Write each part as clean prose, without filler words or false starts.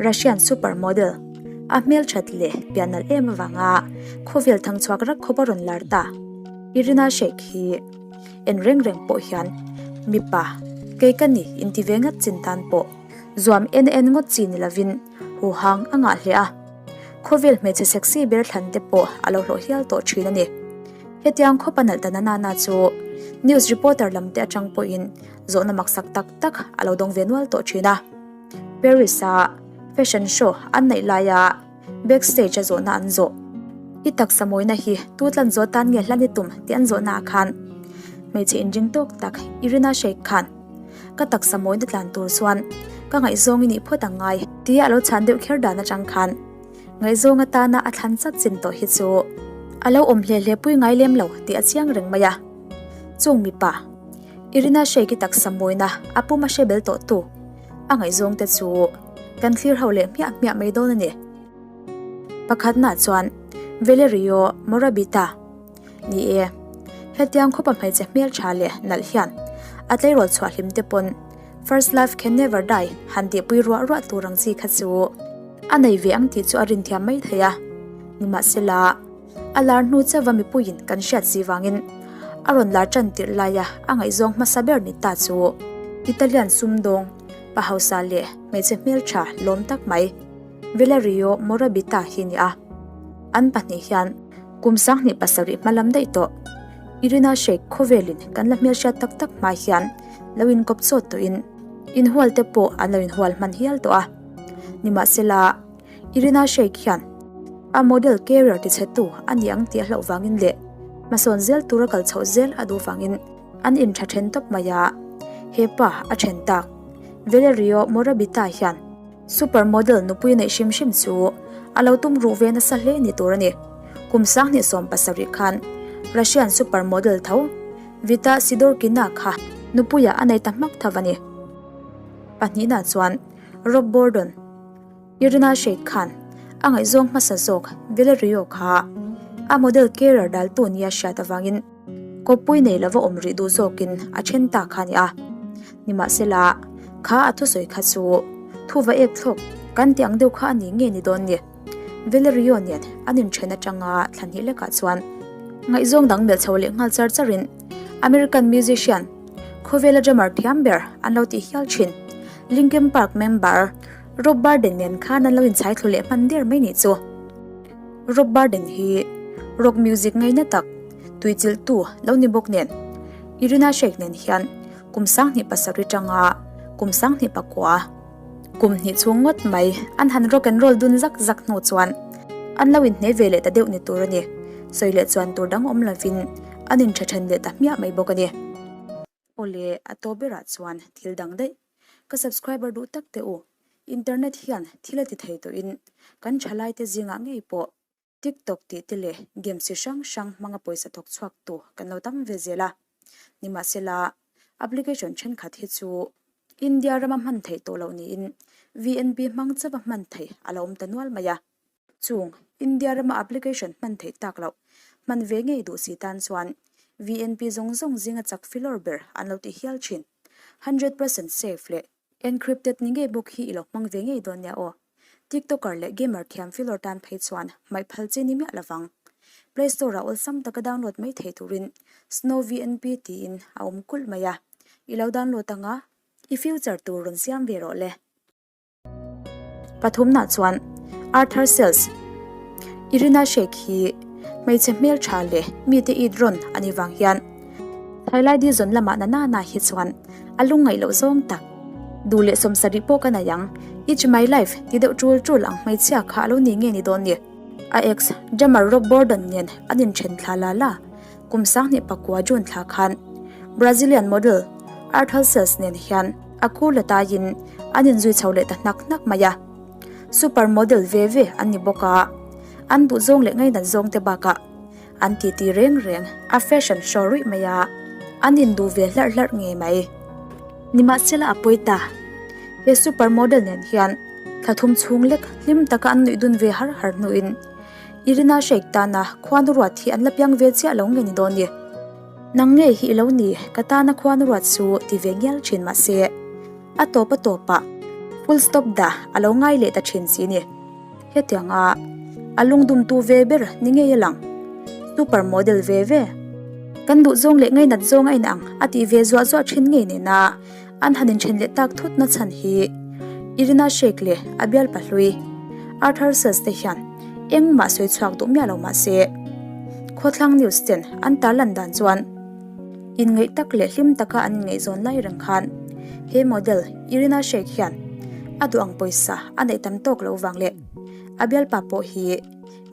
Russian super model, a hmelthat leh pian nalh em avanga khawvel thangchhuak rak khawp a rawn lar ta. Irina Shayk hi en reng reng pawh hian mipa kei ka ni inti ve ngat chin tan pawh zuam en en ngawt chi ni lovin huhang a ngah hle a. Khawvel hmeichhe sexy ber thlan te pawh a lo hlawh hial tawh thin a ni. Hetiang khawp a nalh ta na na chu news reporter lam te atang pawhin zawhna maksak tak tak a lo dawng ve nual tawh thin a. Paris a fashion show an neih laia backstage a zawhna an zawh. I taksa mawina hi tu tlan zawh tan nge hlan i tum tih an zawhna ah khan hmeichhe inring tawk tak Irina Shayk khan ka taksa mawina tlan tur chuan ka ngaihzawng i nih phawt ang ngai tia a lo chhan deuh kher dan atang khan ngaihzawng atana a thlan chat chin tawh hi chu a lo awm hle hle pui ngai lem lo tih a chiang reng mai a. Chung mipa Irina Shayk i taksa mawina a pum a hre bel tawh tu a ngaihzawng te chu kan thlir ho leh hmiah hmiah mai dawn a ni. Pakhatna chuan Valerio Morabita ni e, hetiang khawpa hmeichhe hmeltha leh nalh hian a tleirawl chhuah hlim te pawn First love can never die han tihpui ruah ruah tur ang chi kha chu a nei ve ang tih chu a rinthiam mai thei a. Nimahsela, A lar hnu chauha mipuiin kan hriat si vangin a rawn lar tan tirh laia a ngaihzawng hmasa ber ni ta chu Italian sumdawng, pa hausa leh hmeichhe hmeltha lawm tak mai Valerio Morabita hi ni a. An pahnih hian kum 27 hma lam daih tawh. Irina Shayk khawvelin kan la hmelhriat tak tak hma hian lo inkawp chawt tawhin inhual te pawh an lo inhual hman hial tawh a. Nimahsela, Irina Shayk hian a model career tichhetu a ni ang tih a hlauh vangin leh hmasawn zel tura kal chhoh zel a duh vangin an intha then tawp mai a, he pa a then tak. Valerio Morabita hian super model nupui neih hrim hrim chu a lo tum ruh ve nasa hle ni tur a ni. Kum 2017 khan Russian super model tho Vita Sidorkina kha nupuiah a nei ta hmak tho a ni. Pahnihna chuan Rob Bourdon. Irina Shayk khan a ngaihzawng hmasa zawk Valerio kha a model carer daltu nia hriat avangin kawppui nei lova awm rih duh zawkin a then ta kha a ni a. Nimahsela, kha a thusawi kha chu thu va ek thlawk kan tih ang deuh kha a ni nge ni dawn ni. Valerio nen an inthen atanga thla hnih lekah chuan ngaihzawng dang melh chho leh nghal char charin American musician khawvela drummer thiam ber an lo tih hial thin Linkin Park member Rob Barden nen khan an lo inchhai thlu leh hman der mai nih chu. Rob Barden hi rock music ngaina tak, tuichilhtu lo ni bawk nen Irina Shayk nen hian kum 2007 tanga kum 2009 kum hnih chhung ngawt mai an han rock and roll dun zak zak hnu chuan an lo inhne ve leh ta deuh ni tur a ni. Sawi leh chuan tur dang awm lovin an intha then leh ta hmiah mai bawk a ni. Awle, a tawp berah chuan thil dang daih. Ka subscriber duh tak teh u. Internet hian thil a ti thei tawhin kan thalai te zingah ngei pawh TikTok tih te leh games chi hrang hrang hmanga pawisa thawk chhuak tu kan lo tam ve zel a. Nimahsela, application thenkhat hi chu India rama hman theih tawh loh niin VNP hmang chauha hman theih a lo awm ta nual mai a. Chung, India rama application hman theih tak loh, hman ve ngei duh si tan chuan VNP zawng zawng zinga chak filawr ber an lo ti hial thin. 100% safe leh encrypted ni ngei bawk hi i lo hmang ve ngei dawn nia aw. TikToker leh gamer thiam filawr tan phei chuan hmaih phal chi ni miah lovang. Play Store ah awlsam taka download mai thei turin Snow VNP tiin a awm kulh mai a. I lo download anga i future tur rawn siam ve rawh le. Pathumna chuan Arthur Sales, Irina Shayk hi hmeichhe hmeltha leh mite it rawn a nih vang hian Thailai zawn lamah na na na hi chuan a lungngaih loh zawng tak. Duh leh sawmsarih pawh ka nei ang, It's my life ti deuh tul tul ang hmeichhia kha a lo ni nge ni dawn ni. A ex drummer Rob Bourdon nen an inthen thla la la. Kum 2009 June thla khan Brazilian model Arthur Sales nen hian a kur la taiin an inzui chho leh ta hnak hnak mai a. Super model ve ve an ni bawk a, an duh zawng leh ngainat zawng te bakah an titi reng reng a fashion show ruih mai a, an induh ve hlarh hlarh ngei mai. Nimahsela a pawi ta, he super model nen hian thla thum chhung lek hlim taka an nuih dun ve har har hnuin Irina Shayk tana khuanu ruat hi an la piang ve chiah lo nge ni dawn ni? Nang ngei hi i lo ni, ka tana khuanu ruat chu ti ve ngial thin mahse, a tawp a tawpah. Full stop dah a lo ngai leh ta thin si ni. Hetianga a lungdumtu ve ber ni ngei a lang. Super model ve ve. Kan duh zawng leh ngainat zawng a inang a tih ve zuah zuah thin ngei nena an han inthen leh tak thut na chhan hi Irina Shayk leh a bialpa hlui Arthur Sales te hian engmah sawi chhuak duh miah lo mah se khawthlang news ten an tarlan dan chuan Inngaih tak leh hlim taka an inngaihzawn lai reng khan he model Irina Shayk hian a duh ang pawisa a neih tam tawk loh vang leh a bialpa pawh hi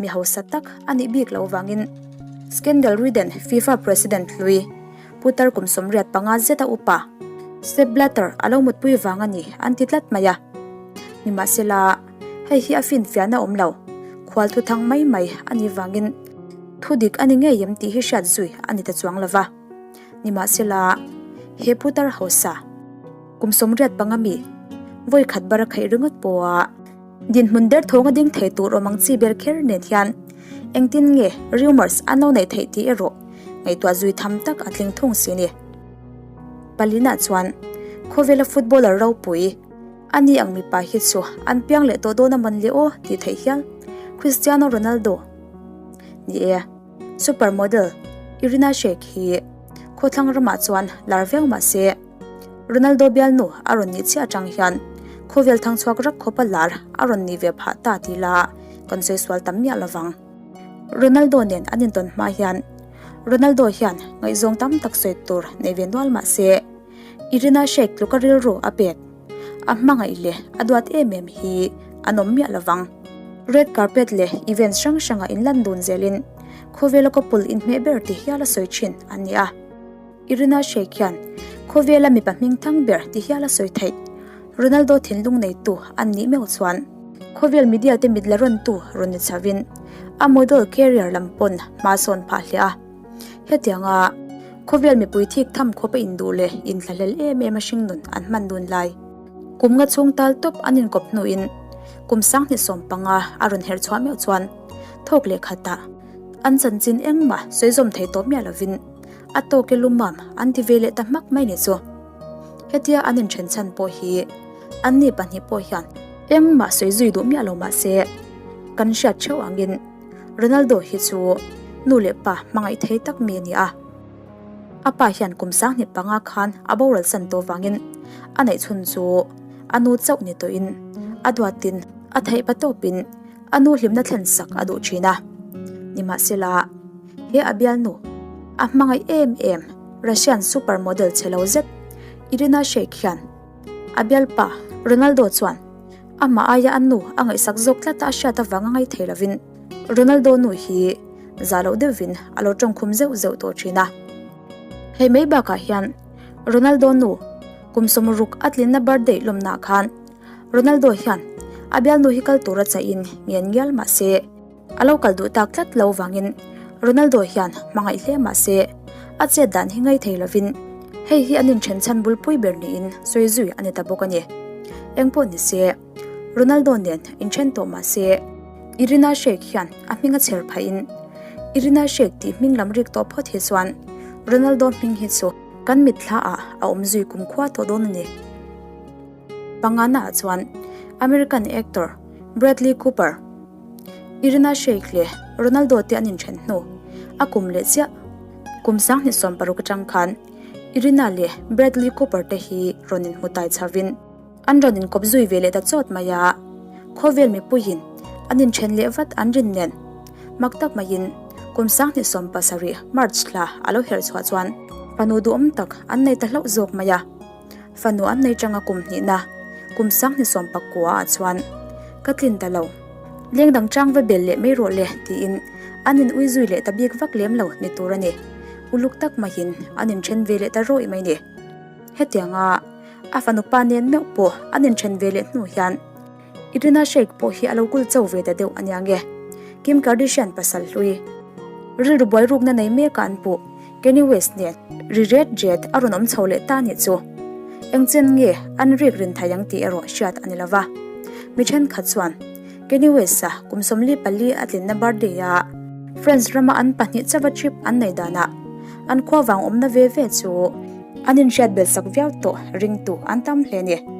mi hausa tak a nih bik loh vangin scandal ridden FIFA president hlui putar kum 85 zeta upa Sepp Blatter a lo mutpui vang a ni an ti tlat mai a. Nimahsela hei hi a finfiahna awm lo, khual thuthang mai mai a nih vangin Thu dik a ni ngei em tih hi hriat zui a ni ta chuang lo va. Nimahsela, he putar hausa, kum 85 mi, vawi khat bar a khaih ringawt pawha dinhmun derthawng a ding thei tur awm ang chi ber kher nen hian engtin nge rumours an lo neih theih tih erawh ngaihtuah zui tham tak a tling thung si ni. Palina chuan khawvela footballer ropui, A ni ang mipa hi chu an piang leh tawh dawn a man le aw tih theih hial. Cristiano Ronaldo Ni e, super model Irina Shayk hi khawthlang ramah chuan lar viau mah se Ronaldo bialnu a rawn nih chiah atang hian khawvel thangchhuak rak khawpa lar a rawn nih ve phah ta tih la kan sawi sual tam miah lovang. Ronaldo nen an intawn hma hian Ronaldo hian ngaihzawng tam tak sawi tur nei ve nual mah se Irina Shayk tluka rilru a pek. A hmangaih leh a duat em em hi an awm miah lovang. Red carpet leh events hrang hrangah inlan dun zelin khawvela couple inhmeh ber ti hial a sawi thin an ni a. Irina Shayk hian khawvela mipa hming thang ber ti hial a sawi theih. Ronaldo thinlung neitu an nih meuh chuan khawvel media te mit la rawntu rawn ni chhovin a model career lam pawn hma sawn phah hle a. Hetianga khawvel mipui thik tham khawp a induh leh inthlahlel em em a hringnun an hman dun lai. Kum nga chhung tal tawp an inkawp hnuin kum 2015 a rawn herh chhuah meuh chuan thawk leh khatah an chanchin engmah sawi zawm thei tawh miah lovin a tawk e lumam an ti ve leh ta hmak mai ni chu. Hetia an inthen chhan pawh hi anni pahnih pawh hian engmah sawi zui duh miah lo mah se kan hriat theuh angin Ronaldo hi chu nu leh pa hmangaih thei tak mi a ni a. A pa hian kum 2005 khan a boral san tawh vangin a neih chhun chu a nu chauh ni tawhin a duatin a theih pa tawpin a nu hlimna thlen sak a duh thin a. Nimahsela, he a bialnu a hmangaih em em Russian super model chhe lo zet Irina Shayk hian a bialpa Ronaldo chuan Amah aia a nu a ngaihsak zawk tlat a a hriat avanga ngai thei lovin Ronaldo nu hi za loh deuhvin a lo tawngkhum zeuh zeuh tawh thin a. Hei mai bakah hian Ronaldo nu kum 60 a tlinna birthday lawmnaah khan Ronaldo hian a bialnu hi kal tura chaihin ngen ngial mah se A lo kal duh tak tlat lo vangin Ronaldo hian hmangaih hle mah se a chet dan hi ngai thei lovin hei hi an inthen chhan bulpui ber niin sawi zui a ni ta bawk a ni. Engpawh ni se Ronaldo nen inthen tawh mah se Irina Shayk hian a hming a chher phahin Irina Shayk tih hming lam rik tawh phawt hi chuan Ronaldo hming hi chu kan mitthla ah a awm zui kumkhua tawh dawn a ni. Pangana ah chuan American actor Bradley Cooper, Irina Shayk leh Ronaldo te an inthen hnu a kum leh chiah. Kum 2016 atang khan Irina leh Bradley Cooper te hi rawn inhmu tai chhovin an rawn inkawp zui ve leh ta chawt mai a. Khawvel mipuiin an inthen leh vat an rin nen mak tak maiin kum 2017 March thla a lo herh chhuah chuan fanu duhawm tak an nei ta hlauh zawk mai a. Fanu an nei tanga kum hnihna, kum 2019 ah chuan ka tlin ta lo. Leng dang chang va bel leh mai rawh le tiin an in ui zui leh ta bik vak lem lo ni tur a ni. Uluk tak mahin an inthen ve leh ta rawih mai ni. Hetianga a fanu pa nen meuh pawh an inthen ve leh hnu hian Irina Shayk pawh hi a lo kul cho ve ta deuh a nia nge. Kim Kardashian pasal hlui rilru buai rukna nei mek a an puh Kanye West nen ri ret ret a rawn awm chho leh ta nih chu. Engchen nge an rik rin thei ang tih erawh hriat a ni lo va. Mi thenkhat chuan Kanye West-a kum 44 a tlinna birthday a France rama an pahnih chauha trip an nei danah an khua vang awmna ve ve chu an inhriat belh sak viau tawh ringtu an tam hle a ni.